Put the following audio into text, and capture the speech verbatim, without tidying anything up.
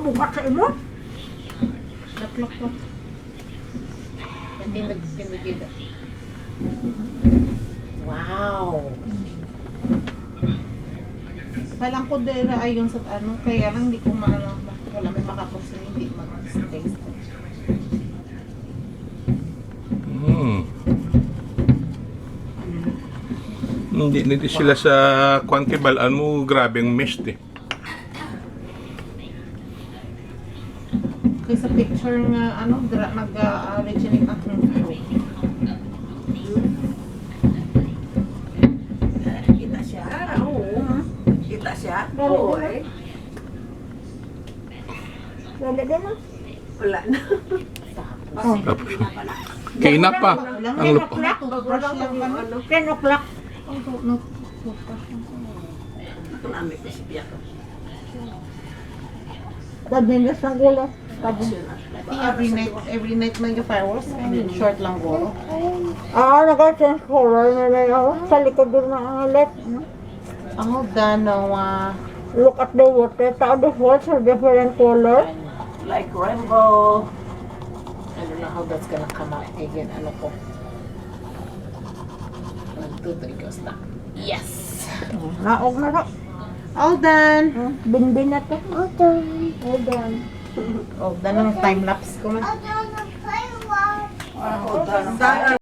Kuha ka mo? Laklak ko. Hindi nagpinigil. Wow! Palang ko dira ayon sa ano, kaya lang di ko maano, wala may makapos na hindi mag-taste. Hmm. Hindi, hindi sila sa kwan kay balaan mo, grabe ang mist eh. Kay sa picture nga ano, dira nag-originate ang Kita siya? Oo. Kita siya? Oo, eh. Wala din ah. Wala na. Tapos, kay na pa. Ang lupa. Toothbrush lang kami. Ano? Ten o'clock. Ito na may pisipya ko. Pagbilis ng ulo. Tapos yun na. Every night, every night may fireworks. Short lang guro. Ah, nag-change color na na yun. Sa likod doon na ang light. Ang danawa. Look at the water. Tao the water different color. Like rainbow. I don't know how that's gonna come out again. Ano ko? One, two, three, go, stop. Yes! Naog na ba? All done! Hmm, Binbin na to. All done. All done. All done ang time lapse ko man. All done.